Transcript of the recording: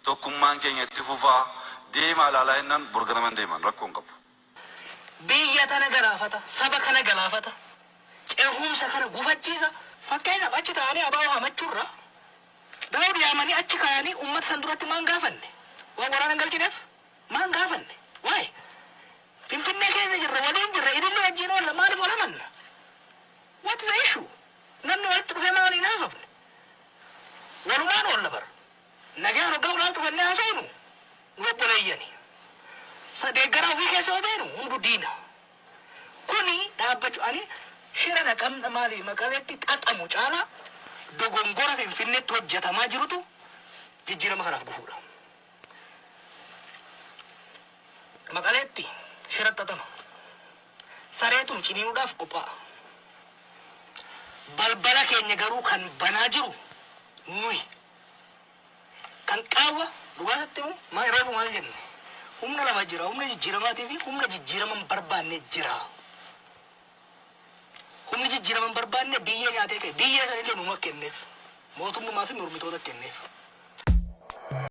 Tokkummaan keenya itti fufaa deemaa ilaalaa jennaan bor ganaman deeman rakkoo hin qabu. Biyya tana galaafata, saba kana galaafata, cehumsa kana gufachiisa. Fakkeenyaaf achi taa'anii ABO hamachuurra Daawud yaamanii achi kaayanii uummata san duratti maan gaafanne? Waan waraana hin galchineef maan gaafanne? Waa'ee Finfinnee keessa jirra, waliin jirra, ililli wajjin oolla, maaliif wal hamanna? What is the issue? Namni walitti dhufee maa waliin haasofne? Walumaan oolla bara. Nagaan hoggaa ulaa cufannee haasofnu nu obboleeyyani. Deeggaraa ofii keessa yoo ta'enu hundu diina. Kuni dhaabbachuu ani shira naqamna maali Maqaleetti xaxamu caalaa dogongora Finfinneetti hojjetamaa jirutu jijjiirama kanaaf gufuudha. Maqaleetti shira xaxama. Sareetu nu ciniinuudhaaf qophaa'a. Balbala keenya garuu kan banaa jiru nuyi. Kan qaawwa dhugaa sitti himu maa reefu maal jenne? Humna lama jira, humna jijjiiramaatii fi humna jijjiirama hin barbaanne jira. Humni jijjiirama hin barbaanne biyyee nyaatee ka'e. Biyyee sanillee numa kenneef. Mootummaa fi mormitoota kenneef.